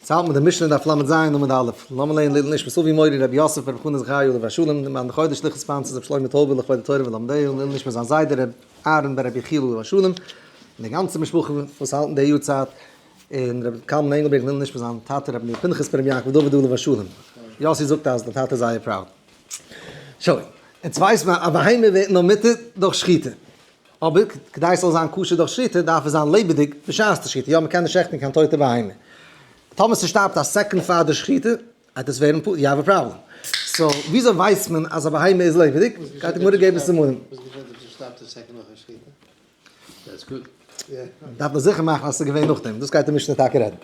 ס'האלט מיט די משנה דף ל"ז עמוד א', לאמיר לערנען לעילוי נשמת אבי מורי רבי יוסף ברב חנא זכריה עליו השלום, די מאן דחודש שליחות sponsors רבי שלמה טויבער לכבוד התורה ולומדיה, לעילוי נשמת זיין זיידע רבי אהרן בן רבי יחיאל עליו השלום, און די גאנצע משפחה וואס האלטן די יארצייט, און רבי קלמן ענגלברעגט לעילוי נשמת זיין טאטע רבי מאיר פנחס בן רבי יעקב דוד עליו השלום. יאסי זאגט אז די טאטע איז זייער proud. שוין, יעצט ווייסט מען אז א בהמה ווערט נאר מותר דורך שחיטה. אבער כדי ס'זאל זיין כשר דורך שחיטה דארף עס זיין לעבעדיג בשעת די שחיטה, יא מ'קען נישט שעכטן קיין טויטע בהמה. טאמער ס'שטארבט א second פאר די שחיטה וועט עס ווערן פסול, you have a problem. So וויאזוי ווייסט מען אז א בהמה איז לעבעדיג? גייט די גמרא געבן סימנים. וואס געשעט אויב ס'שטארבט א second נאך א שחיטה? That's good. דארף מען זיכער מאכן אז ס'איז געווען נאכדעם, דאס גייט די משנה טאקע רעדן.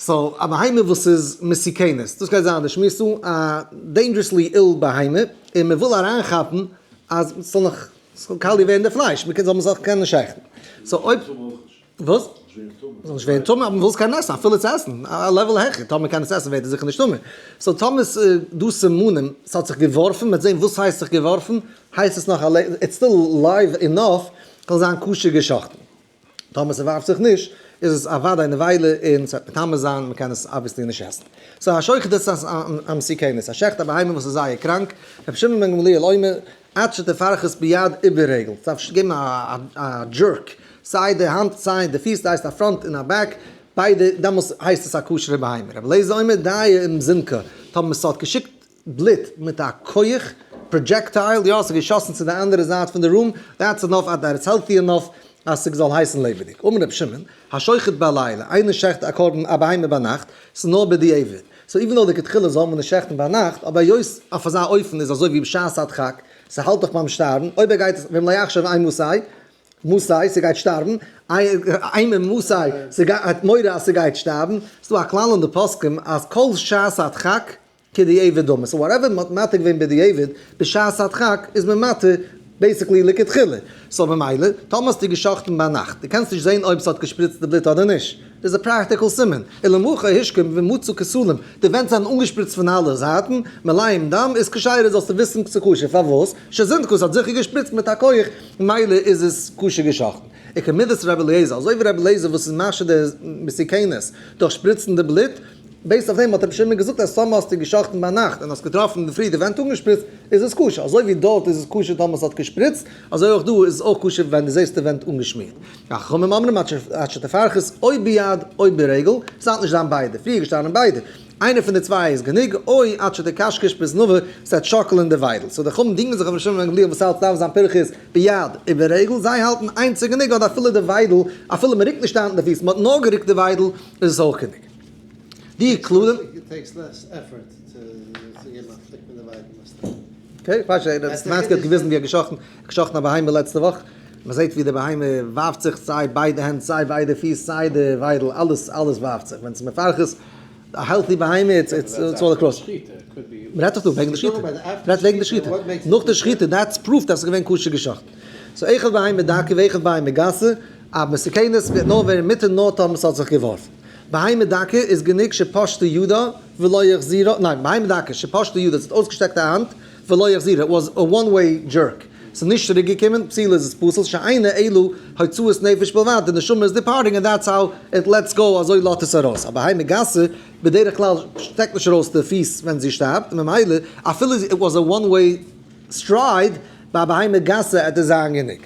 So א בהמה וואס איז מסוכנת, דאס גייט זיין די שמועס דא, א dangerously ill בהמה, און מ'וויל אריינכאפן אז ס'זאל נאך ס'זאל קאליע ווערן די פלייש, מ'קען זאל מען זיך קענען שעכטן. So אויב. וואס? זאל נישט ווערן טמא, אבער מ'וויל עס קענען עסן, אפילו צו עסן, א level העכער, טאמער מ'קען עס עסן ווערט עס זיכער נישט טמא. So טאמער ס'איז דא סימנים, ס'האט זיך געווארפן, מ'וועט זען וואס הייסט זיך געווארפן, הייסט עס נאך א ל, it's still live enough, זאל זיין כשר געשאכטן. טאמער ס'ווארפט זיך נישט, איז עס אוודאי נבילה און ס'וועט מטמא זיין, מ'קען עס obviously נישט עסן. So השוחט את המסוכנת, א שעכט א בהמה וואס איז זייער קראנק, רבי שמעון בן גמליאל אומר, עד שתפרכס ביד וברגל, ס'דארף געבן א jerk, סיי די האנט סיי די פיס, דאס הייסט א front און א back, ביידע, דעמאלס הייסט עס א כשר'ע בהמה. רבי אליעזר אומר, דיו אם זינקה, טאמער ס'האט געשיקט בלוט מיט א כח, projectile, יא, ס'איז געשאסן צו די אנדערע זייט פון די room, that's enough אז דער איז healthy enough אז ס'זאל הייסן לעבעדיג. אמר רבי שמעון, השוחט בלילה, איינער שעכט א קרבן א בהמה ביינאכט, ס'איז נאר בדיעבד. So even though לכתחילה זאל מען נישט שעכטן ביינאכט, אבער היות אויף אזא אופן איז אזוי ווי בשעת הדחק, ס'האלט דאך ביים שטארבן, אויב ער גייט עס, ואם לא יחשב אימתי, מתי, ס'גייט שטארבן, אימה מתי, ס'גייט, האט מורא אז ס'גייט שטארבן, ס'דא א כלל אין די פוסקים אז כל שעת הדחק כדיעבד דמי, so whatever מ'האט מתיר געווען בדיעבד, בשעת הדחק איז מען מתיר basically לכתחילה, so ממילא, טאמער האסטו גע'שחט'ן ביינאכט, דו קענסט נישט זען אויב ס'האט געשפריצט די בלוט אדער נישט, איז א practical סימן, ולמחר השכים ומצא כסלים, די ווענט זענען אנגעשפריצט פון אלע זייטן, מלאים דם, איז כשרה זאלסטו וויסן ס'כשר, פארוואס? שזינקה ס'האט זיכער געשפריצט מיט א כח, ממילא איז עס כשר גע'שחט'ן. וכמידת רבי אליעזר, אזוי ווי רבי אליעזר וואס איז מכשיר די מסוכנת דורך שפריצן די בלוט, based אויף דעם האט רבי שמעון געזאגט אז טאמער האסטו גע'שחט'ן ביינאכט און האסט געטראפן אינדערפרי די ווענט אנגעשפריצט איז עס כשר, אזוי ווי דארט איז עס כשר טאמער ס'האט געשפריצט, אזוי אויך דא איז עס אויך כשר ווען דו זעסט די ווענט אנגעשמירט. חכמים אומרים עד שתפרכס או ביד או ברגל, ס'דארף נישט זיין ביידע, פריער געשטאנען ביידע, איינער פון די צוויי איז גענוג, או עד שתכשכש בזנבה, ס'וועט שאקלען די וויידל. So די חכמים דינגען זיך אויף רבי שמעון בן גמליאל וואס האלט ס'דארף זיין פרכוס ביד וברגל, זיי האלטן איינס איז גענוג אדער אפילו די וויידל, אפילו מ'רוקט נישט אהן די פיס, מ'האט נאר גערוקט די וויידל, איז עס אויך גענוג. די כללים. Okay, פארשטיי, דער סטאנצקי האט געוויזן ווי ער געשאכטן, געשאכטן א בהמה לעצטע וואך, מען זעט ווי די בהמה ווארפט זיך סיי ביידע הענט סיי ביידע פיס סיי די וויידל אלעס אלעס ווארפט זיך, ווען ס'איז מפרכס א healthy בהמה it's it's all across. מען רעדט דאך דא וועגן די שחיטה, מען רעדט וועגן די שחיטה, נאך די שחיטה that's proof אז ס'איז געווען כשר געשאכטן. So אחד בהמה דקה ואחד בהמה גסה, א מסוכנת וועט נאר ווערן מותר נאר טאמער ס'האט זיך געווארפן. בהמה דקה איז גענוג שפשטה ידה ולא החזירה, ניין, בהמה דקה שפשטה ידה, ס'האט אויסגעשטעקט א האנט, ולא החזירה, it was a one way jerk, ס'איז נישט צוריק געקומען, פסולה איז עס פסול, שאינה אלא הוצאת נפש בלבד, די נשמה איז departing and that's how it lets go, אזוי לאזט עס ארויס, א בהמה גסה, בדרך כלל שטעקט נישט ארויס די פיס ווען זי שטארבט, ממילא אפילו it was a one way stride, ביי א בהמה גסה עט עס זיין גענוג.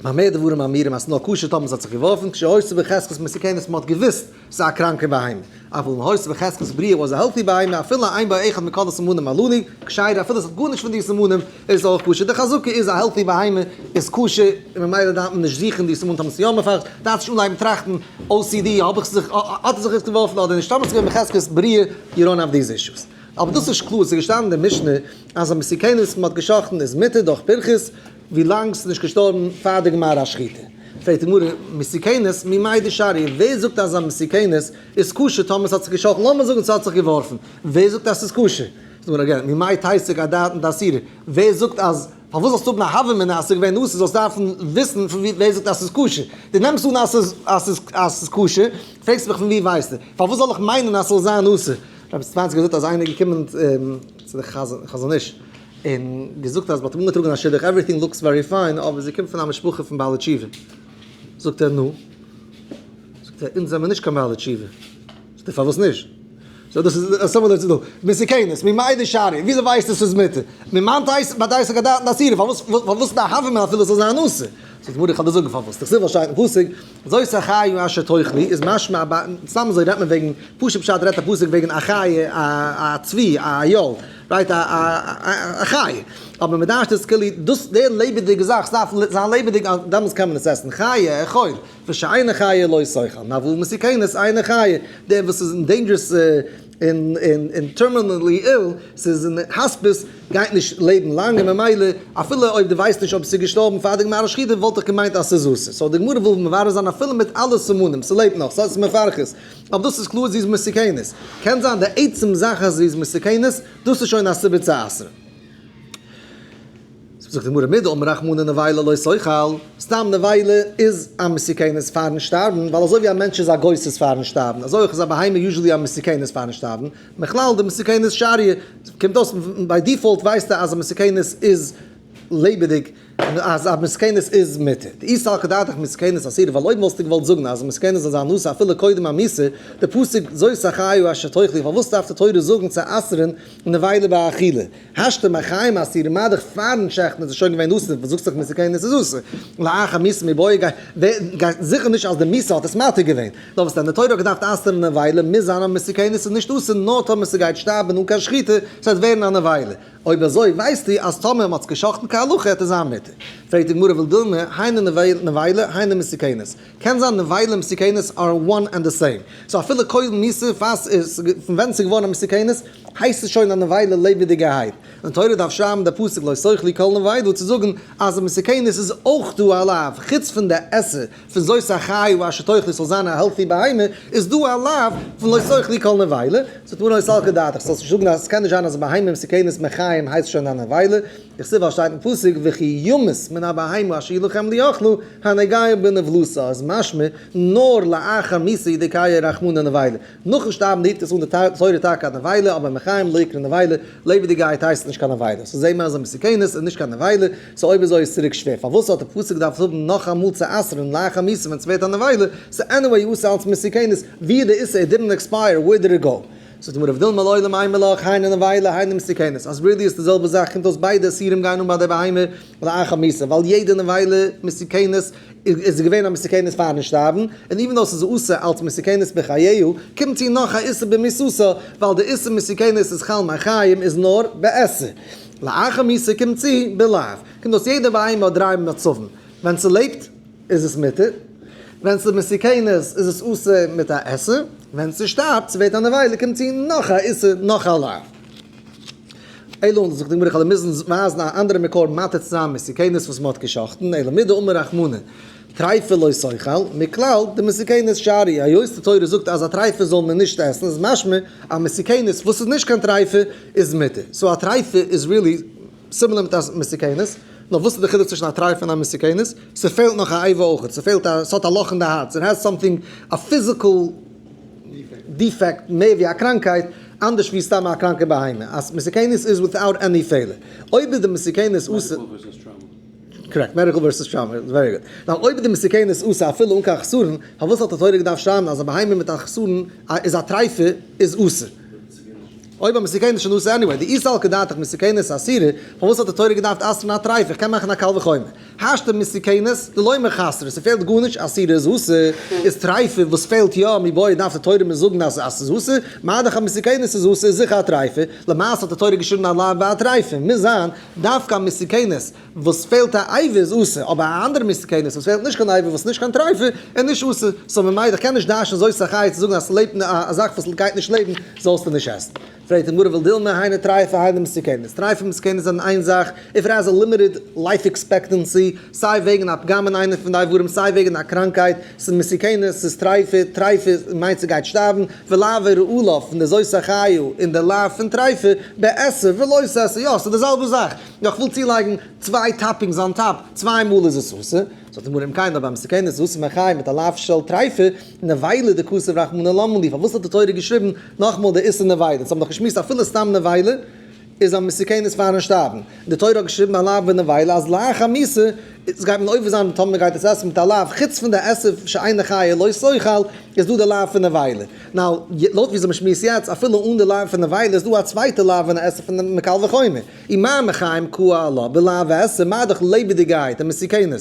במה דברים אמורים אז ס'נאר כשר טאמער ס'האט זיך געווארפן, כשהיתה בחזקת מסוכנת מ'האט געוויסט ס'איז א קראנקע בהמה, אבל אם היתה בחזקת בריאה was a healthy בהמה אפילו אין בה אחד מכל הסימנים הללו, כשרה אפילו ס'האט גארנישט פון די סימנים איז עס אויך כשר, די חזקה איז א healthy בהמה איז כשר און ממילא דארף מען נישט זוכן די סימנים טאמער ס'איז יא מפרכס, דארפסט נישט אנהייבן טראכטן OCD האב איך זיך האט ער זיך יעצט געווארפן אדער נישט, טאמער ס'איז געווען בחזקת בריאה you don't have these issues. אבער דאס איז נישט קלאר, ס'איז געשטאנען אין די משנה אז א מסוכנת מ'האט גע'שחט'ן איז מותר דורך פרכוס, ווילאנג ס'איז נישט געשטארבן פאר די גמר השחיטה. פרעגט די גמרא, מסוכנת ממאי דשריא, ווער זאגט אז א מסוכנת איז כשר טאמער ס'האט זיך געשאכטן, לאמיר זאגן ס'האט זיך געווארפן, ווער זאגט אז ס'איז כשר? זאגט די גמרא again, ממאי תיסק אדעתין דאסירא, ווער זאגט אז, פארוואס זאלסטו האבן א הוה אמינא אז ס'איז געווען אסור, זאלסט דארפן וויסן פון ווי, ווער זאגט אז ס'איז כשר? דו נעמסט אן אז ס'איז אז ס'איז אז ס'איז כשר, פרעגסט מיך פון ווי ווייסטו? פארוואס זאל איך מיינען אז ס'זאל זיין אסור? רבי סטאנצקי האט געזאגט אז איינער איז געקומען צו די חזון איש, און געזאגט אז מ'האט אים אנגעטראגן א שידוך, everything looks very fine, אבער זי קומט פון א משפחה פון בעלי תשובה. זאגט ער, נו? זאגט ער, אונז זעמיר נישט קיין בעלי תשובה. פארוואס נישט? so דאס איז א similar צו דא. מסוכנת, ממאי דשריא, וויאזוי ווייסטו ס'איז מותר? ממאן דאיתא כדעתן אסירא, פארוואס פארוואס דארף מען אפילו ס'זאל זיין אסור? זאגט די גמרא איך וועל דיר זאגן פארוואס, דכתיב וואס שטייט אין פסוק, זאת החיה אשר תאכלו, איז משמע א סתם אזוי רעדט מען וועגן, פשוט פשט רעדט א פסוק וועגן א חיה, א צבי, א איל, right א חיה, אבער מען דרש'ט עס כאילו דאס די לעבעדיגע זאך, ס'דארף זיין לעבעדיג דעמאלטס קען מען עס עסן, חיה אכול. ושאינה חיה לא תאכל, נאר מסוכנת אינה חיה, דער וואס איז אין dangerous און terminally ill, ס'איז אין hospice, גייט נישט לעבן לאנג און ממילא אפילו אויב דו ווייסט נישט אויב ס'איז געשטארבן פאר די גמר השחיטה וואלט איך געמיינט אז ס'איז אסור. so די גמרא וויל מברר זיין אפילו מיט אלע סימנים, ס'לעבט נאך, ס'איז מפרכס, אבער דאס איז קלאר זי איז מסוכנת. קען זיין די עצם זאך אז זי איז מסוכנת, דאס איז שוין א סיבה צו אסר'ן. זאגט די גמרא מדאמר רחמנא נבילה לא תאכל, סתם נבילה איז א מסוכנת פארן שטארבן, ווייל אזוי ווי א מענטש איז א גוסס פארן שטארבן, אזוי אויך איז א בהמה usually א מסוכנת פארן שטארבן, מכלל דמסוכנת שריא, קומט אויס by default ווייסטו אז א מסוכנת איז לעבעדיג, אז א מסוכנת איז מותר. דאי סלקא דעתך מסוכנת אסירא, ווייל אויב וואלסטו געוואלט זאגן אז א מסוכנת זאל זיין אסור אפילו קודם המיתה, די פסוק זאת החיה אשר תאכלו, פארוואס דארף די תורה זאגן צו אסר'ן נבילה באכילה? השתא מחיים אסירים מה דאך פארן שעכטן איז עס שוין געווען אסור וואס זאגסט זיך מסוכנת איז אסור לאחר מיתה מיבעיא גייט זיכער נישט אז די מיתה האט עס מתיר געווען נאר וואס דען די תורה האט געדארפט אסר'ן נבילה מוז זיין אז מסוכנת איז נישט אסור נאר טאמער ס'גייט שטארבן אן קיין שחיטה ס'וועט ווערן א נבילה אויב אזוי ווייסטו אז טאמער מ'האט עס געשחט'ן כהלכה העט עס זיין מותר פרעגט די גמרא ולדילמא היינו נבילה היינו מסוכנת קען זיין נבילה און מסוכנת are one and the same so אפילו קודם מיתה פאר ס'איז פון ווען ס'איז געווארן א מסוכנת הייסט עס שוין א נבילה לעבעדיגערהייט, און תורה דארף שרייבן די פסוק לא תאכלו כל נבילה צו זאגן אז מסוכנת איז אויך דא א לאו, חוץ פון די עשה פון זאת החיה אשר תאכלו ס'זאל זיין א healthy בהמה, איז דא א לאו פון לא תאכלו כל נבילה, זאגט מרן אי סלקא דעתך זאלסט נישט זאגן אז עס קען נישט זיין אז א בהמה מסוכנת מחיים הייסט שוין א נבילה, דכתיב ווייל שטייט אין פסוק וכי ימות מן הבהמה אשר יהיה לכם לאכלה הנוגע בנבלתה איז משמע נאר לאחר מיתה הוא דקאי רחמנא נבילה. נאכן שטארבן רופט עס אן די תורה טאקע א נבילה, אבער מחיים לא איקרי נבילה, לעבעדיגערהייט הייסט עס נישט קיין נבילה, so זעהן מיר אז א מסוכנת איז נישט קיין נבילה, so אויב אזוי איז צוריק שווער, פארוואס האט די פסוק געדארפט האבן נאך אמאל צו אסר'ן לאחר מיתה ווען ס'ווערט א נבילה, so anyway אסור אלץ מסוכנת, ווי איז די איסור, it didn't expire, where did it go? זאגט די גמרא ודילמא לעולם אימא לך היינו נבילה היינו מסוכנת, אז really איז די זעלבע זאך, קומט אויס ביידע איסורים גייען אן ביי די בהמה לאחר מיתה, ווייל יעדע נבילה מסוכנת איז געווען א מסוכנת פארן שטארבן, און even though ס'איז אסור אלץ מסוכנת בחייה, קומט צו נאך א איסור במיתתה, ווייל די איסור מסוכנת איז חל מחיים איז נאר בעשה. לאחר מיתה קומט צו בלאו. קומט אויס יעדע בהמה האט דריי מצבים, ווען ס'לעבט איז עס מותר, ווען ס'איז מסוכנת איז עס אסור מיט א עשה, ווען ס'שטארבט ס'ווערט א נבילה קומט צו נאך א איסור נאך א לאו. אלא זאגט די גמרא איך וועל מוזן ווייזן א אנדערע מקור מתיר צו זיין מסוכנת וואס מען האט גע'שחט'ן, אלא מדאמר רחמנא טריפה לא תאכל, מכלל דמסוכנת שריא, היות די תורה זאגט אז א טריפה זאל מען נישט עסן איז משמע אז מסוכנת וואס איז נישט קיין טריפה איז מותר, so א טריפה איז really similar מיט א מסוכנת, נאר וואס איז די חילוק צווישן א טריפה און א מסוכנת? ס'פעלט נאך א אבר אויכעט, ס'פעלט א, ס'האט א לאך אין די הארץ, it has something א physical defect מער ווי א קראנקהייט, אנדערש ווי סתם א קראנקע בהמה, אז מסוכנת איז without any פעלער. אויב איז די מסוכנת אסור. Correct, medical versus trauma, very good. Now אויב איז די מסוכנת אסור אפילו אן קיין חסרון, פארוואס האט די תורה געדארפט שרייבן אז א בהמה מיט א חסרון איז א טריפה איז אסור? אויב א מסוכנת איז שוין אסור anyway, דאי סלקא דעתך מסוכנת אסירא, פארוואס האט די תורה געדארפט אסר'ן א טריפה? איך קען מאכן א קל וחומר. השתא מסוכנת דלא מחסרא, ס'פעלט גארנישט, אסירא איז אסור, איז טריפה וואס פעלט יא, מיבעיא דארף די תורה מיר זאגן אז ס'איז אסור, מה דאך א מסוכנת איז אסור איז זיכער א טריפה, למעשה האט די תורה געשריבן א לאו ביי א טריפה, מוז זיין דווקא א מסוכנת וואס פעלט א אבר איז אסור, אבער א אנדערע מסוכנת וואס פעלט נישט קיין אבר וואס נישט קיין טריפה איז נישט אסור, so ממילא איך קען נישט דרש'ן זאת החיה צו זאגן אז ס'לעבט א זאך וואס גייט נישט לעבן זאלסטו נישט עסן. פרעגט די גמרא ולדילמא היינו טריפה היינו מסוכנת, טריפה און מסוכנת זענען איין זאך, if it has a limited life expectancy, סיי וועגן א פגם אין איינע פון די איברים סיי וועגן א קראנקהייט, ס'איז מסוכנת, ס'איז טריפה, טריפה מיינט ס'גייט שטארבן, ולאו ערעו פון די זאת החיה און די לאו פון טריפה, בעשה ולא תעשה, יא ס'איז די זעלבע זאך, נאר כ'וויל צולייגן צוויי toppings on top, צוויי מאל איז עס אסור. זאגט די גמרא אם כן אויב א מסוכנת איז אסור מחיים מיט א לאו של טריפה, נבילה דכתב רחמנא למה לי, פארוואס האט די תורה געשריבן נאכמאל די איסור נבילה, אונז האבן דאך געשמועסט אפילו סתם נבילה איז א מסוכנת פארן שטארבן, די תורה האט געשריבן א לאו בנבילה אז לאחר מיתה עס גייט מען עובר זיין טאמער מען גייט עס עסן מיט א לאו, חוץ פון די עשה שאינה חיה לא תאכל, איז דא די לאו פון נבילה. Now, לויט וויאזוי מען שמועסט יעצט, אפילו אן די לאו פון נבילה איז דא א צווייטע לאו פון עשה פון מקל וחומר. ומה מחיים קאי עלה בלאו ועשה, מה דאך לעבעדיגעהייט און מסוכנת,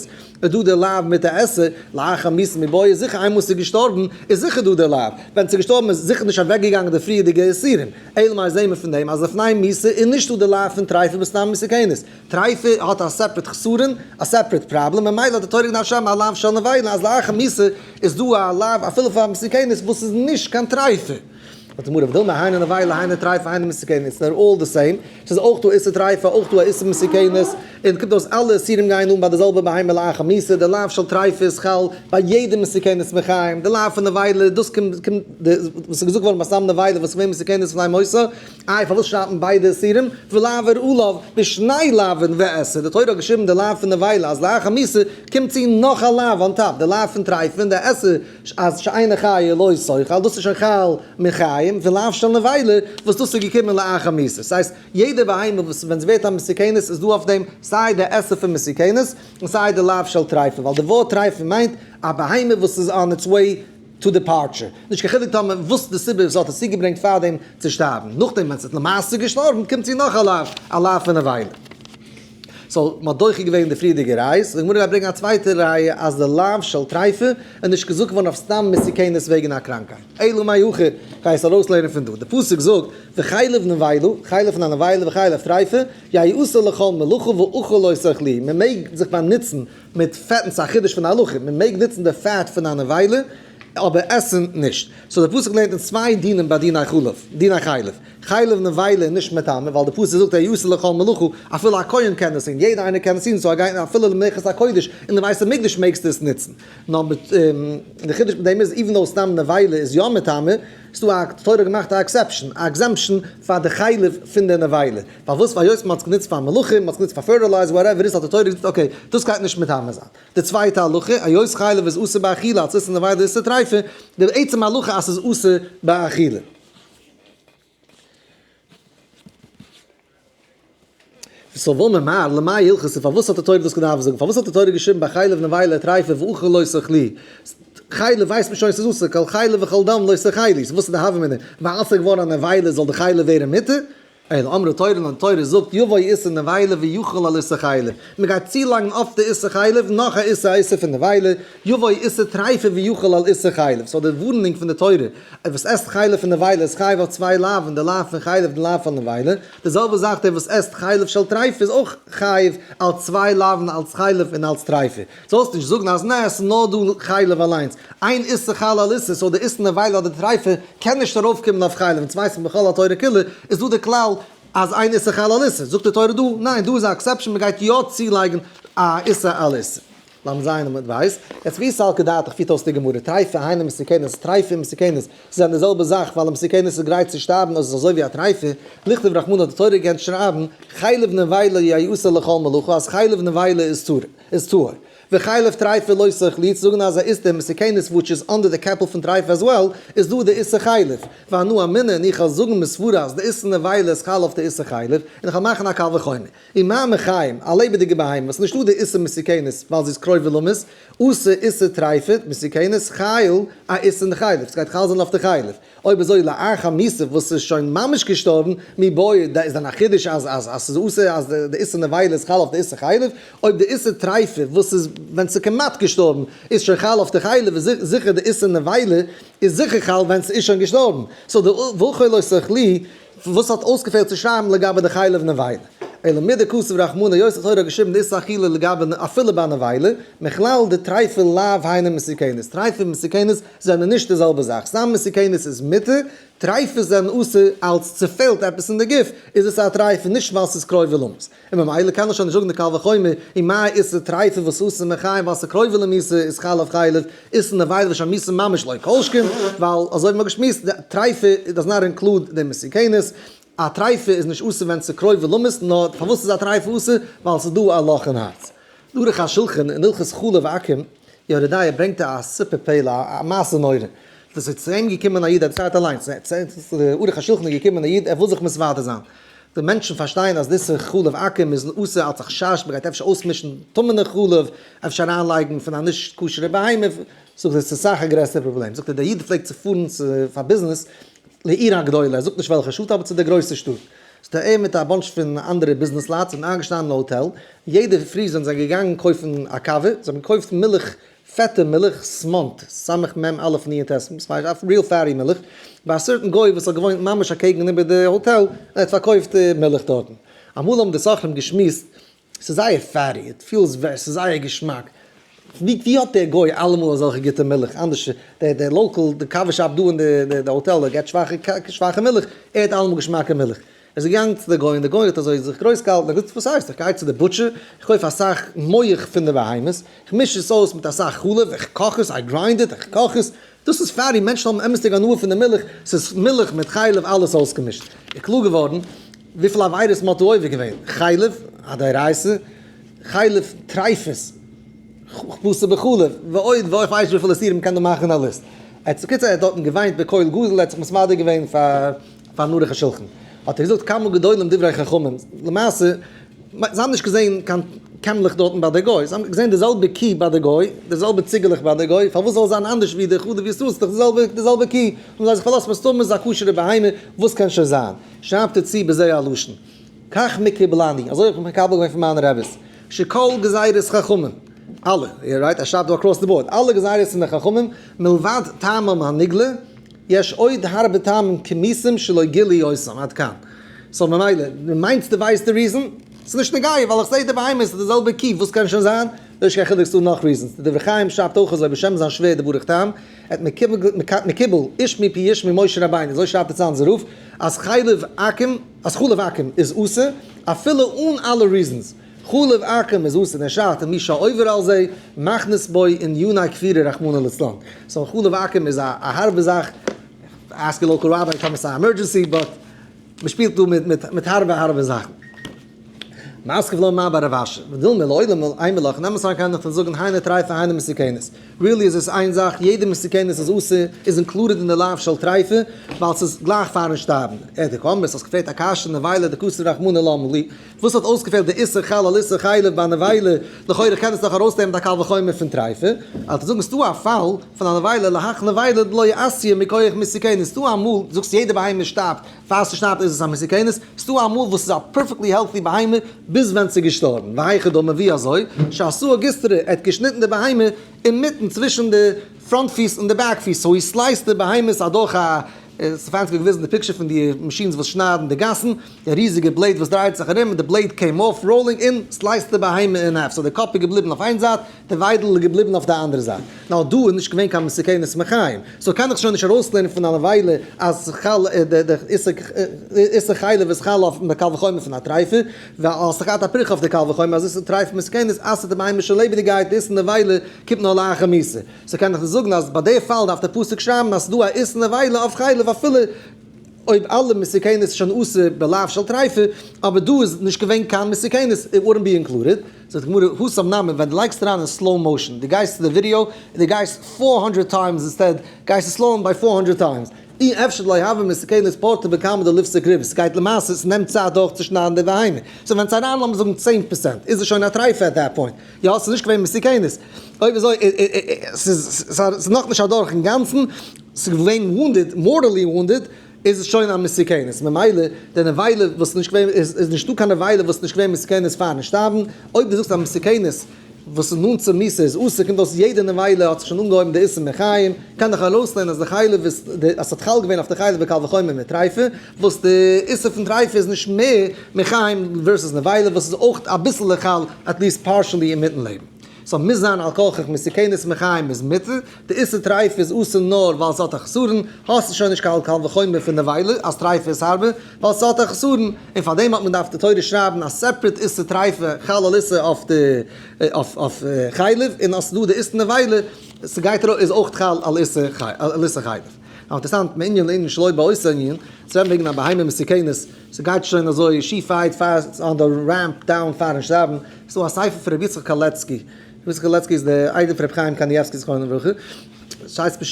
איז דא די לאו מיט די עשה, לאחר מיתה מיבעיא זיכער איינמאל ס'איז געשטארבן איז זיכער דא די לאו, ווען ס'איז געשטארבן איז זיכער נישט אוועקגעגאנגען די פריערדיגע איסורים, אלא מאי זעהן מיר פון דעם אז לפני מיתה איז נישטא די לאו פון טריפה בסתם מסוכנת, טריפה האט א separate חסרון, א separate פראבלעם, ממילא האט די תורה געדארפט שרייבן א לאו של נבילה אז לאחר מיתה איז דא א לאו אפילו פאר מסוכנת וואס איז נישט קיין טריפה. זאגט די גמרא ודילמא היינו נבילה היינו טריפה היינו מסוכנת, they're all the same, ס'איז אויך דא איסור טריפה אויך דא א איסור מסוכנת, און קומט אויס אלע איסורים גייען אן ביי די זעלבע בהמה לאחר מיתה, די לאו של טריפה איז חל ביי יעדע מסוכנת מחיים, די לאו פון נבילה דאס קומט קומט די וואס איז געזאגט געווארן ביי סתם נבילה וואס איז געווען מסוכנת לפני מותה, איי פארוואס שרייבט מען ביידע איסורים, ולעבור עליו בשני לאווין ועשה, די תורה האט געשריבן די לאו פון נבילה אז לאחר מיתה קומט צו נאך א לאו on top, די לאו פון טריפה און די עשה אז שאינה חיה לא תאכל, דאס איז שוין חל מחיים, ולאו של נבילה, וואס דאס איז געקומען לאחר מיתה. ס'הייסט, יעדע בהמה וואס ווען ס'ווערט א מסוכנת איז דא אויף דעם סיי די עשה פון מסוכנת, און סיי די לאו של טריפה, ווייל די ווארט טריפה מיינט א בהמה וואס איז on its way to departure, נישט קיין חילוק טאמער וואס די סיבה וואס האט עס צוגעברענגט פארדעם צו שטארבן, נאכדעם ווען ס'איז למעשה געשטארבן קומט צו נאך א לאו, א לאו פון נבילה. So מ'האט דוחה געווען די פריערדיגע ראיות, די גמרא גייט ברענגען א צווייטע ראיה אז די לאו של טריפה איז נישט געזאגט געווארן אויף סתם מסוכנת וועגן א קראנקייט. אלא מאי הכא, גיי עס ארויסלערנען פון דא. די פסוק זאגט, וחלב נבילה, חלב פון א נבילה וחלב טריפה, יעשה לכל מלאכה ואוכל לא תאכלוהו, מען מעג זיך באנוצן מיט פעטן, ס'איז א חידוש פון די הלכה, מען מעג נוצן די פעט פון א נבילה, אבער עסן נישט. So די פסוק לערנט אונז צוויי דינים ביי דיני חלב, דיני חלב. חלב נבילה איז נישט מטמא, ווייל די פסוק זאגט יעשה לכל מלאכה, אפילו א כהן קען עס טון, יעדער איינער קען עס טון, so ער גייט אפילו למלאכת הקודש אין די בית המקדש מעגסטו עס נוצן. נאר מיט די חידוש מיט דעם איז, even though סתם נבילה איז יא מטמא, איז דא א תורה געמאכט א exception, א exemption פאר די חלב פון די נבילה. פארוואס? ווייל היות מען האט עס גענוצט פאר מלאכה, מען האט עס גענוצט פאר fertilizer, whatever איז, האט די תורה געזאגט okay, דאס גייט נישט מטמא זיין. די צווייטע הלכה, היות חלב איז אסור באכילה אלס איסור נבילה איסור טריפה, די עצם הלכה אז ס'איז אסור באכילה. So ואמר מר, למאי הלכתא, פארוואס האט די תורה דאס געדארפט זאגן? פארוואס האט די תורה געשריבן ביי חלב נבילה טריפה ואוכל לא תאכלוהו? חלב ווייסט מען שוין ס'איז אסור, כל חלב וכל דם לא תאכלו, so וואס איז די הוה אמינא? ווייל ס'איז געווארן א נבילה זאל די חלב ווערן מותר? אלא אמרה תורה און תורה זאגט יבוא איסור נבילה ויחול על איסור חלב, מען גייט צולייגן אויף די איסור חלב נאך א איסור א איסור פון נבילה, יבוא איסור טריפה ויחול על איסור חלב, so די ווארענונג פון די תורה אז וואס עסט חלב פון נבילה איז חייב אויף צוויי לאווין די לאו פון חלב און די לאו פון נבילה, די זעלבע זאך דער וואס עסט חלב של טריפה איז אויך חייב אלס צוויי לאווין אלס חלב און אלס טריפה, זאלסט נישט זאגן אז נע עס איז נאר דא חלב אליינס, אין איסור חל על איסור, so די איסור נבילה אדער טריפה קען נישט ארויפקומען אויף חלב, און צווייטנס בכל התורה כולה איז דא די כלל אז אין איסור חל על איסור, זאגט די תורה דא, ניין דא איז א exception מען גייט יא צולייגן א איסור על איסור. ל' ז' עמוד ב', יעצט ואי סלקא דעתך פירט אויס די גמרא, טריפה היינו מסוכנת, טריפה און מסוכנת זענען די זעלבע זאך, ווייל א מסוכנת איז גרייט צו שטארבן אויב עס איז אזוי ווי א טריפה, לכתוב רחמנא האט די תורה געקענט שרייבן, חלב נבילה יעשה לכל מלאכה אז חלב נבילה איז טהור. וחלב טריפה לא תאכלוהו, צו זאגן אז א איסור מסוכנת which איז under די קעפל פון טריפה as well, איז דא די איסור חלב. ואנא אמינא און איך וועל זאגן מסברא אז די איסור נבילה איז חל אויף די איסור חלב, און איך וועל מאכן א קל וחומר. ומה מחיים, א לעבעדיגע בהמה וואס נישטא די איסור מסוכנת ווייל זי איז קרובה למות, אתא איסור טריפה, מסוכנת, חייל, א איסור חלב, ס'גייט חל זיין אויף די חלב. אויב אזוי לאחר מיתה וואס איז שוין ממש געשטארבן, מיבעיא, איז דען א חידוש אז אז אז ס'איז אסור אז די איסור נבילה איז חל אויף די איסור חלב? אויב די איסור טריפה וואס איז ווען ס'איז כמעט געשטארבן איז שוין חל אויף די חלב איז זיכער די איסור נבילה איז זיכער חל ווען ס'איז שוין געשטארבן. So די ואוכל לא תאכלוהו וואס האט אויסגעפעלט צו שרייבן לגבי די חלב נבילה? אלא מדכתב רחמנא היות די תורה האט געשריבן די איסור אכילה לגבי אפילו ביי נבילה, מכלל דטריפה לאו היינו מסוכנת, טריפה און מסוכנת זענען נישט די זעלבע זאך, סתם מסוכנת איז מותר, טריפות זענען אסור אלץ ס'פעלט עפעס אין די גוף איז עס א טריפה נישט ווייל ס'איז קרובה למות, און ממילא קען איך שוין נישט זאגן די קל וחומר, ומה איסור טריפה וואס אסור מחיים ווייל ס'איז קרובה למיתה איז חל אויף חלב, איסור נבילה וואס שוין מיתה ממש לא כל שכן, ווייל אזוי ווי מ'האט געשמועסט די טריפה does not include די מסוכנת, א טריפה איז נישט אסור ווען ס'איז קרובה למות, נאר פארוואס איז א טריפה אסור? ווייל ס'איז דא א לאך אין הארץ. דער ערוך השולחן אין הלכות חלב עכו"ם, יורה דעה, ברענגט א סיפור פלא, א מעשה נורא. דאס איז צו אים געקומען א איד, ער דערציילט אליינס, צו דער ערוך השולחן איז געקומען א איד, ער וויל זיך מתוודה זיין. די מענטשן פארשטייען אז די איסור חלב עכו"ם איז אסור אלס א חשש מ'גייט אפשר אויסמישן טמא'נע חלב, אפשר אריינלייגן פון א נישט כשר'ע בהמה, זאגט ער ס'איז אסאך א גרעסערע פראבלעם, זאגט ער דער איד פלעגט צו פארן צו פאר ביזנעס לעיר הגדולה, ער זאגט נישט וועלכע שטאט אבער צו די גרויסע שטאט, זאגט ער ער מיט א bunch פון אנדערע ביזנעס לייט זענען איינגעשטאנען אין האטעל, יעדע פרי זענען זיי געגאנגען קויפן א קאווע, זיי האבן געקויפט מילך פעטע מילך, סמאנט, סמך מם אלף נון טית, ס'מיינט א real fatty מילך, ביי א certain גוי וואס האט געוואוינט ממש אקעגן איבער די האטעל, און ער האט פארקויפט מילך דארטן. אמאל האבן די סוחרים געשמועסט, ס'איז זייער fatty, it feels very, ס'איז זייער געשמאק, ווי האט דער גוי אלעמאל אזעלכע גוטע מילך, אנדערש דער local, די קאווע shop דא אין די האטעל, ער געבט שוואכע מילך, ער האט אלעמאל געשמאקע מילך. ער איז געגאנגען צו די גוי און די גוי האט אזוי זיך גרויס געהאלטן, ער האט געזאגט וואס הייסט איך גיי צו די butcher, איך קויף אסאך מח פון די בהמות, איך מיש עס אויס מיט אסאך חלב, איך קאך עס, I grind it, איך קאך עס, דאס איז fatty, מענטשן האבן אמת'דיג הנאה פון די מילך, ס'איז מילך מיט חלב אלעס אויסגעמישט. איז קלאר געווארן וויפיל עבירות מ'האט דא עובר געווען, חלב, א דאורייתא, חלב טריפות, בשר בחלב, ועוד ועוד, איך ווייס נישט וויפיל איסורים מ'קען דא מאכן א ליסט. ער האט בקיצור ער האט דארטן געוויינט בקול גדול, ער האט זיך מתוודה געווען פאר. פארן ערוך השולחן האט ער געזאגט כמה גדולים דברי חכמים, למעשה זיי האבן נישט געזען קיין קעמלעך דארטן ביי די גוי, זיי האבן געזען די זעלבע קי ביי די גוי, די זעלבע ציגעלעך ביי די גוי, פארוואס זאל עס זיין אנדערש ווי די חלב ישראל, ס'איז דאך די זעלבע די זעלבע קי, האבן זיי זיך פארלאזט מסתמא איז א כשר'ע בהמה, וואס קען שוין זיין, שרייבט ער צו בזה הלשון, כך מקובלני, אזוי האב איך מקבל געווען פון מיינע רביס, שכל גזירות חכמים, אלע, right, ער שרייבט דא across the board, אלע גזירות פון די חכמים, מלבד טעמם הנגלה, יש עוד הרבה טעמים כמוסים שלא גילו אותם עד כאן. so ממילא, דו מיינסט דו ווייסט די reason? ס'איז נישט נוגע ווייל איך זעה די בהמות איז די זעלבע קי וואס קען שוין זיין? נישט קיין חילוק ס'דא נאך reasons. די דברי חיים שרייבט אויך אזוי בשם זיין שווער די ברוך טעם, ער האט מקובל איש מפי איש ממשה רבינו אזוי שרייבט די צאנזער רב אז חלב עכו"ם אז חלב עכו"ם איז אסור אפילו אן אלע reasons. חלב עכו"ם איז אסור און שרייבט מי שעובר על זה מכניס בו עניני כפירה רחמנא לצלן. so חלב עכו"ם איז א הארבע זאך, ask your local rabbi טאמער ס'איז א emergency, but מ'שפילט דא מיט הארבע הארבע זאכן. מתקיף לה מר בר רב אשי, ודילמא לעולם אימא לך, נעם עס אריין קיינער פון זאגן היינו טריפה היינו מסוכנת. really איז עס איין זאך, יעדע מסוכנת איז אסור, איז included אין די לאו של טריפה, ווייל ס'איז גלייך פארן שטארבן. ער די קאמערס האסט געפרעגט א קשיא נבילה דכתב רחמנא למה לי, וואס האט אויסגעפעלט די איסור חל על איסור חלב ביי נבילה, לכאורה קען עס דאך ארויסנעמען די קל וחומר פון טריפה, אלטער זאגן ס'דא א פאל פון א נבילה להך נבילה דלא אתיא מכח מסוכנת, ס'דא אמאל, זאגסט יעדע בהמה שטארבט, פאר ס'שטארבט איז עס א מסוכנת, ס'דא אמאל וואס ס'איז א perfectly healthy בהמה ביז ווען ס'איז געשטארבן, והיכי דמי ווי אזוי, שעשאה גיסטרא, ער האט געשניטן די בהמה אינמיטן צווישן די front פיס און די back פיס, so he sliced די בהמות אדורך א ס'פארנט געוויזן די picture פון די machines וואס שניידן די גאסן, די ריזיגע blade וואס דרייט זיך ארום און די blade came off rolling און sliced די בהמה אין half, so די קאפ איז געבליבן אויף איין זייט, די וויידל איז געבליבן אויף די אנדערע זייט. נאר דא איז נישט געווען קיין מסוכנת מחיים, so קען איך שוין נישט ארויסלערנען פון א נבילה אז חל די איסור חלב איז חל אויף די קל וחומר פון א טריפה, ווייל האסט דאך געהאט א פירכא אויף די קל וחומר אז איסור טריפה מסוכנת אסר'ט די בהמה שוין לעבעדיגעהייט, די איסור נבילה קומט נאר לאחר מיתה. so קען איך נישט זאגן אז ביי די פאל דארף די פסוק שרייבן אז ס'דא א איסור נבילה אויף חלב אפילו אויב אלע מסוכנת איז שוין אסור בלאו של טריפה, אבער דא איז נישט געווען קיין מסוכנת, it wouldn't be included. זאגט די גמרא, התם נמי, ווען דו לייגסט אריין אין slow motion, דו גייסט צו די ווידיאו און דו גייסט 400 times instead גייסטו slow ען ביי 400 times, אי אפשר דלא הוה מסוכנת פורתא בכמה דליפסק ריבית, ס'גייט למעשה, ס'נעמט צייט דורכצושניידן די בהמה, so ווען ס'אריין לאמיר זאגן 10% איז עס שוין א טריפה at that point. יא, ס'איז נישט געווען מסוכנת. אויב אזוי, ס'איז נאכנישט אדורך אינגאנצן, ס'איז געווען wounded, mortally wounded, איז עס שוין א מסוכנת. ממילא, די נבילה וואס איז נישט געווען, איז נישטא קיין נבילה וואס איז נישט געווען מסוכנת פארן שטארבן. אויב דו זאגסט אז מסוכנת וואס איז נאנט צו מיתה איז אסור, קומט אויס יעדע נבילה האט זיך שוין אנגעהויבן די איסור מחיים, קען איך ארויסלערנען אז די חלב איז, אז ס'האט חל געווען אויף די חלב בקל וחומר מיט טריפה, וואס די איסור פון טריפה איז נישט מער מחיים versus נבילה וואס איז אויך אביסל חל at least partially אינמיטן לעבן. so מוז זיין על כרחך מסוכנת מחיים איז מותר, די איסור טריפה איז אסור נאר ווייל ס'האט א חסרון, האסט שוין נישט קיין קל וחומר פון נבילה אז טריפה איז הארבער ווייל ס'האט א חסרון, און פארדעם האט מען דארף די תורה שרייבן א separate איסור טריפה חל על איסור אויף די אויף חלב און אז ס'דא די איסור נבילה ס'גייט ארויף איז אויך חל על איסור חלב. אינטערעסאנט, מענין לענין שלא באותו ענין, צו רעדן וועגן א בהמה מסוכנת, ס'גייט שוין אזוי שיפערהייט פאר on the ramp down פארן שטארבן, ס'דא א ספר פון רבי יצחק קאלעצקי, רבי יצחק קאלעצקי איז דער איידעם פון רבי חיים קאניעווסקי זכרונו לברכה, ס'הייסט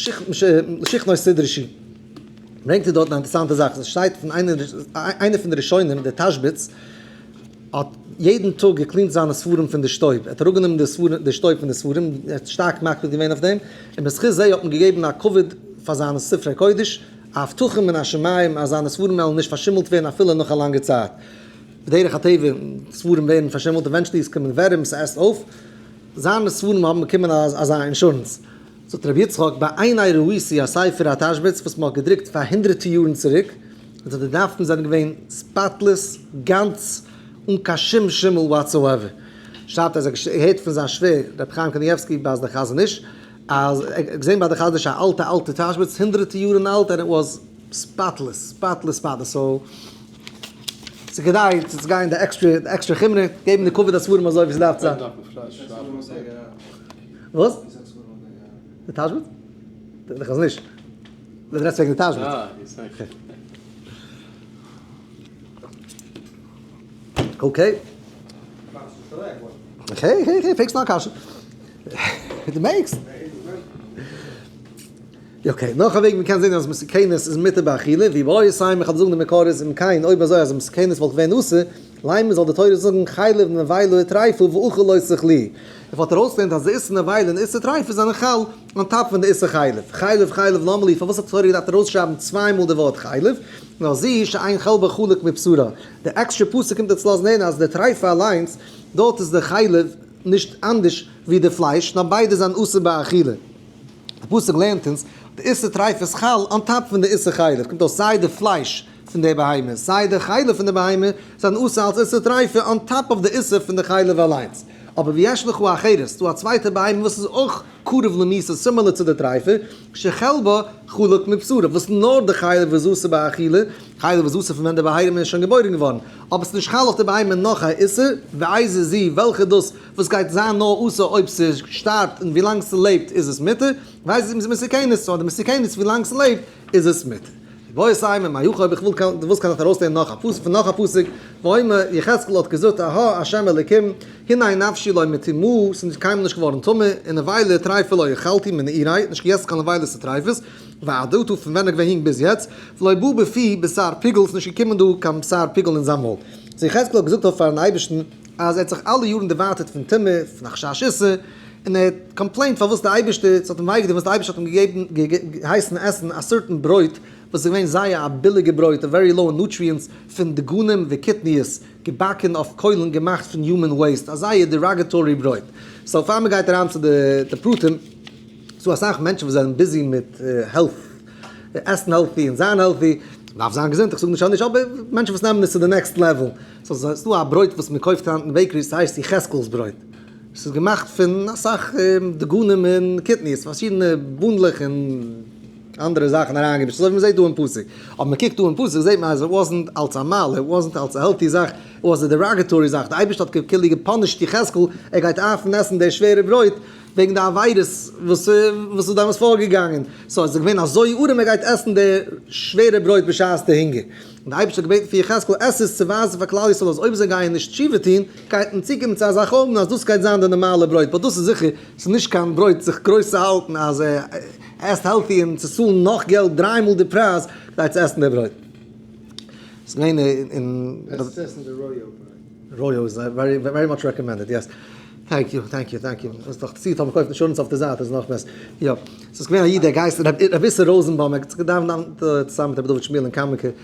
לשכנו תדרשו. ברענגט ער דארטן א אינטערעסאנטע זאך, עס שטייט פון איינער פון די ראשונים, דער תשבץ, האט יעדן טאג גע clean ט זיינע ספרים פון די שטויב, ער האט אראפגענומען די ספרים, די שטויב פון די ספרים, ער האט שטארק מקפיד געווען אויף דעם, און בזכות זה האט מען געגעבן א כבוד פאר זיינע ספרי קודש, א הבטחה מן השמים אז זיינע ספרים וועלן נישט פארשימלט ווערן אפילו נאך א לאנגע צייט. בדרך הטבע, ספרים ווערן פארשימלט, eventually עס קומען ווערים, ס'עסט אויף, זיינע ספרים האבן באקומען אזא אינשורענס. זאגט רבי יצחק, בעיני ראיתי א ספר התשבץ וואס מען האט געדרוקט פאר הונדרעטע יארן צוריק, און די דפים זענען געווען spotless, גאנץ, אן קיין שום שימל whatsoever. שרייבט אז ער האט געהערט פון זיין שווער רבי חיים קנייבסקי ביי די חזון איש, אז ער האט געזען ביי די חזון איש א אלטע אלטע תשבץ, הונדרעטע יארן אלט, and it was spotless, spotless spotless, so ס'איז כדאי צו גיין די עקסטרע חומרא, געבן די כבוד הספרים אזוי ווי ס'דארף צו זיין. וואס? די תשבץ? די חזון איש. דו רעדסט וועגן די תשבץ. Okay. Okay, okay, okay, פרעגסט נאר א קשיא. דו מעגסט. Okay, נאך א וועג מען קען זען אז מסוכנת איז מותר באכילה, ווי ביי יסיים איך האב זאגן די מקור איז אם כן, אויב אזוי אז מסוכנת וואלט געווען אסור, לימא זאל די תורה זאגן חלב נבילה וטריפה ואכיל לא תאכלוהו. איך וואלט ארויסגעלערנט אז די איסור נבילה און איסור טריפה זענען חל on top פון די איסור חלב. חלב חלב למה לי, פארוואס האט די תורה געדארפט ארויסשרייבן צוויי מאל די ווארט חלב? נאר זו שאין חלבה חלוק מבשרה. די עקסטרע פסוק קומט אונז לאזן הערן אז די טריפה אליינס, דארט איז די חלב נישט אנדערש ווי די פלייש, נאר ביידע זענען אסור באכילה. די פסוק לערנט אונז, די איסור טריפה איז חל on top פון די איסור חלב, קומט אויס סיי די פלייש פון די בהמה, סיי די חלב פון די בהמה, זענען אסור אלס איסור טריפה on top אויף די איסור פון די חלב אליינס. אבער ויש לך אחרת, ס'דא א צווייטע בהמה וואס איז אויך קרוב למיתה similar צו די טריפה, שחלבה חלוק מבשרה, וואס נאר די חלב איז אסור באכילה, חלב איז אסור פון ווען די בהמה איז שוין געבוירן געווארן, אבער ס'איז נישט חל אויף די בהמה נאך א איסור, ואיזה זו, וועלכע דאס וואס גייט זיין נאר אסור אויב ס'שטארבט און ווילאנג ס'לעבט איז עס מותר, ואיזה זו מסוכנת, אדער מסוכנת ווילאנג ס'לעבט איז עס מותר. ואיבעית אימא מאי הכא אויב איך וויל קען דו ווילסט קען איך ארויסלערנען נאך א פסוק פון נאך א פסוק, ואומר יחזקאל האט געזאגט אהה השם אלוקים הנה נפשי לא מטומאה ס'איז קיינמאל נישט געווארן טמא און נבילה טריפה לא אכלתי מנעורי נישט געגעסן קיין נבילות און טריפות ועד עתה פון ווען ער איז געווען יונג ביז יעצט ולא בא בפי בשר פיגול ס'איז נישט געקומען דא קיין בשר פיגול אין זיין מויל. סאו יחזקאל האט געזאגט אויף פארן אייבערשטן אז ער האט זיך אלע יארן דערווייטערט פון טומאה, פון א חשש איסור, און ער האט complained פארוואס די אייבערשטער, ס'האט אים וויי געטון וואס די אייבערשטער האט אים געגעבן, געהייסן עסן א certain ברויט, וואס איז געווען זייער א ביליגע ברויט, very low אין nutrients, פון דגנים וקטניות, געבאקן אויף קוילן געמאכט פון human waste, א זייער derogatory ברויט. So פאר מ'גייט אריין צו די פרטים, ס'דא אסאך מענטשן וואס זענען busy מיט health, עסן healthy און זיין healthy, מ'דארף זיין געזונט, איך זאג נישט אז נישט, אבער מענטשן וואס נעמען עס צו די next level, so ס'איז דא א ברויט וואס מ'קויפט היינט אין bakeries, ס'הייסט יחזקאל'ס ברויט. ס'איז געמאכט פון אסאך דגנים און קטניות, פארשידענע בונדלעך און אנדערע זאכן אריינגעמישט, אזוי ווי מ'זעט דא אין פסוק. אבער מ'קוקט דא אין פסוק זעט מען אז it wasn't אלס א מעלה, it wasn't אלס א healthy זאך, it was a derogatory זאך. די אייבערשטער האט כאילו גע punish ט יחזקאל, ער גייט דארפן עסן די שווערע ברויט וועגן די עבירות וואס וואס איז דעמאלס פארגעגאנגען. So עס איז געווען אזוי ארעם ער גייט עסן די שווערע ברויט בשעת די הונגער. און די אייבערשטער האט געבעטן פון יחזקאל עס איז צו ווייזן פאר כלל ישראל אז אויב זיי גייען נישט תשובה טון, גייט מען צוקומען צו אזא חורבן אז דאס גייט זיין די נארמאלע ברויט, but דאס איז זיכער, ס'איז נישט קיין ברויט זיך גרויס צו האלטן אז ער עסט healthy און צו צאלן נאך געלט דריי מאל די פרייז כדי צו עסן די ברויט. ס'איז געווען אין. בעסט צו עסן די רויאו ברויט. רויאו איז very very much recommended, yes. Thank you, thank you, thank you. דאס דאך צו טאמער קויפט אינשורענס אויף די זייט איז נאך בעסער. יא. ס'איז געווען א איד דער גייסט רבי איסר ראזענבוים ער האט געדאווענט צוזאמען מיט רבי דוד שמואל אין קאמינקע. ער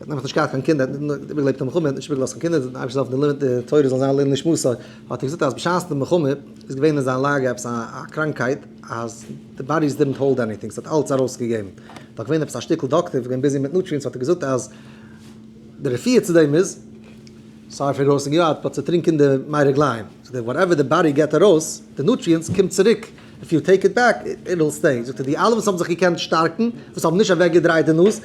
האט נעבעך נישט געהאט קיין קינדער, ער האט איבערגעלעבט די מלחמה, ער האט נישט איבערגעלאזט קיין קינדער, די אייבערשטער זאל העלפן די תורה זאל זיין לעילוי נשמתו. האט ער געזאגט אז בשעת די מלחמה איז געווען אין זיין לאגער עפעס א קראנקהייט אז די bodies didn't hold anything, ס'האט אלץ ארויסגעגעבן. דאך געווען עפעס א שטיקל דאקטער וואס איז געווען busy מיט nutrients האט ער געזאגט אז די רפואה צו דעם איז, sorry פאר גרויסן געוואלד, but צו טרינקען די מי רגליים, זאגט ער whatever די body געבט ארויס, די nutrients קומט צוריק, if you take it back, it will stay, זאגט ער די אלע וואס האבן זיך געקענט שטארקן, וואס האבן נישט אוועק געדרייט די נאז,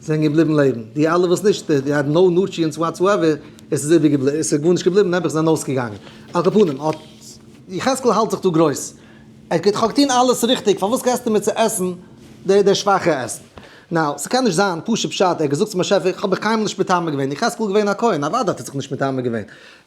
זענען געבליבן לעבן, די אלע וואס נישט, they had no nutrients whatsoever, עס איז איבער געבליבן, עס איז גארנישט געבליבן, נעבעך זענען אויסגעגאנגען. על כל פנים, האט יחזקאל האלט זיך דא גרויס, ער האט געטון אלעס ריכטיג, פארוואס געסטו מיר צו עסן די שוואכע עסן? Now, ס'קען נישט זיין פשוט פשט, ער האט געזאגט צום באשעפער, איך האב מיך קיינמאל נישט מטמא געווען, יחזקאל איז געווען א כהן, אוודאי האט ער זיך נישט מטמא געווען.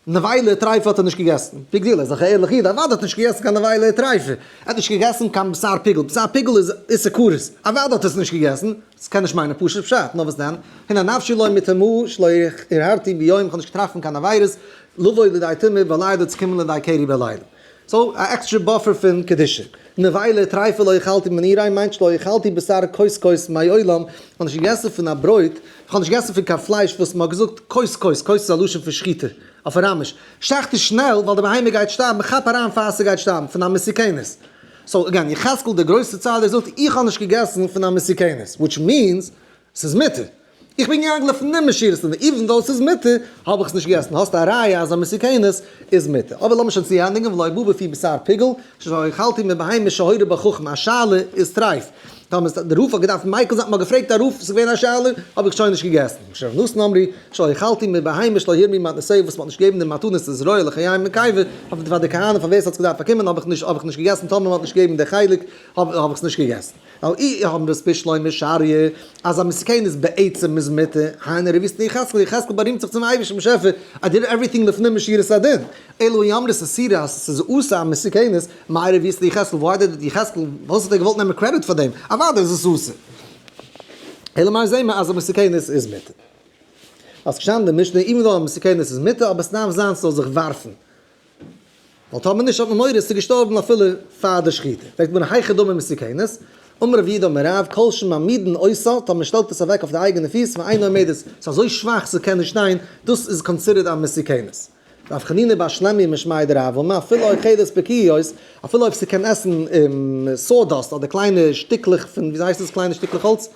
נבילה טריפה האט ער נישט געגעסן. Big deal, ער איז דאך א ערליכע איד, אוודאי האט ער נישט געגעסן קיין נבילה טריפה. ער האט נישט געגעסן קיין בשר פיגול, בשר פיגול איז איסור כרת, אוודאי האט ער עס נישט געגעסן. ס'קען נישט מיינען פשוט פשט, נאר וואס דען? הנה נפשי לא מטמאה שלא הרהרתי ביום, איך האב נישט געטראכט פון קיין עבירות, לבוא לידי טומאה בלילה צו קומען לידי קרי בלילה. So, א עקסטרע buffer פון קדושה. נבילה טריפה לא אכלתי מנעורי מיינט שלא אכלתי בשר כוסכוס מעולם, איך האב נישט געגעסן פון א ברויט, איך האב נישט געגעסן פון קיין פלייש וואס מ'האט געזאגט כוס כוס, כוס איז א לשון פון שחיטה, אויף אראמיש, שעכט עס שנעל ווייל די בהמה גייט שטארבן, כאפ אריין פאר ס'גייט שטארבן, פון א מסוכנת. So again, יחזקאל דער גרויסער צדיק זאגט איך האב נישט געגעסן פון א מסוכנת, which means ס'איז מותר. איך בין געגאנגען לפנים משורת הדין, even though ס'איז מותר, האב איך עס נישט געגעסן. האסט א ראיה אז א מסוכנת איז מותר. אבער לאמיר שוין צוענדיגן, ולא בא בפי בשר פיגול, שלא אכלתי מבהמה שהורה בה חכם, א שאלה איז טרייף. טאמער איז דער רב האט געדארפט מיקל זיין, מ'האט געפרעגט א רב, ס'איז געווען א שאלה, האב איך שוין נישט געגעסן. משרב נתן אמרי, שלא אכלתי מבהמה שלא הורמו מתנותיה, וואס מ'האט נישט געגעבן די מתנות לזרוע לחיים ונקבה, פאר די כהנים פאר ווער ס'האט עס געדארפט באקומען האב איך נישט האב איך נישט געגעסן, טאמער מ'האט נישט געגעבן די חלק האב איך עס נישט געגעסן. ווייל אי האבן דאס בשלמא שריא אז א מסוכנת בעצם איז מותר, היינו רביסטן יחזקאל, יחזקאל בארימט זיך צום אייבערשטן באשעפער, I did everything לפנים משורת הדין, אלא אי אמרת אסירא אז עס איז אסור א מסוכנת, מאי רביסטן יחזקאל, why did יחזקאל, וואס האט ער געוואלט נעמען קרעדיט פאר דעם, אוודאי איז עס אסור. אלא מאי זעהן מיר אז א מסוכנת איז מותר. אז געשטאנען אין די משנה, even though א מסוכנת איז מותר, אבער עס דארף זיין ס'זאל זיך ווארפן. ווייל טאמער נישט האט מען מורא ס'איז געשטארבן אפילו פאר די שחיטה. פרעגט מען היכי דמי מסוכנת, אמר רב יהודה אמר רב, כל שמעמידין אותה, טאמער מ'שטעלט עס אוועק אויף די אייגענע פיס, ואינה עומדת, ס'איז אזוי שוואך ס'קען נישט שטיין, דאס איז considered א מסוכנת. רב חנינא בר שלמיא משמיה דרב אמר, אפילו אוכלת בקעיות, אפילו אויב ס'קען עסן sawdust אדער קליינע שטיקלעך פון, וויאזוי הייסט עס קליינע שטיקלעך האלץ?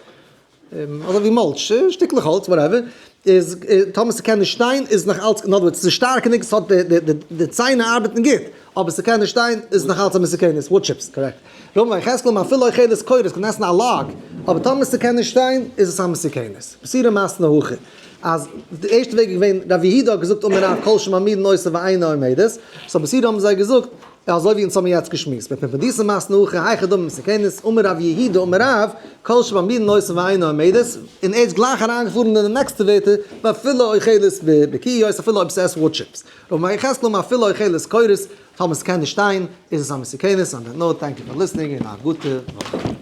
אזוי ווי mulch, שטיקלעך האלץ, whatever, איז טאמער ס'קען נישט שטיין איז נאך אלץ, אין other words, ס'איז שטארק גענוג, ס'האט די די ציינער ארבעטן גוט, אבער ס'קען נישט שטיין איז נאך אלץ א מסוכנת, wood chips, correct. רמי יחזקאל מאפילו אוכלת קורות, קען עסן א log, אבער טאמער ס'קען נישט שטיין איז עס א מסוכנת. בתירא מתני הכי, אז די ערשטע וועג איז געווען רב יהודה האט געזאגט אמר רב כל שמעמידין אותה ואינה עומדת, so בתירא האבן זיי געזאגט, אזוי ווי אונז האבן יעצט געשמועסט, בפומבדיתא מתני הכי היכי דמי מסוכנת, אמר רב יהודה אמר רב, כל שמעמידין אותה ואינה עומדת, און ער איז גלייך אריינגעפארן אין די נעקסטע ווערטער, ואפילו אוכלת בקעיות, אפילו אויב ס'עסט wood chips. ר' מאיר יחזקאל אמר אפילו אוכלת קורות, טאמער ס'קען נישט שטיין, איז עס א מסוכנת, on that note, thank you for listening און א גוטע וואך.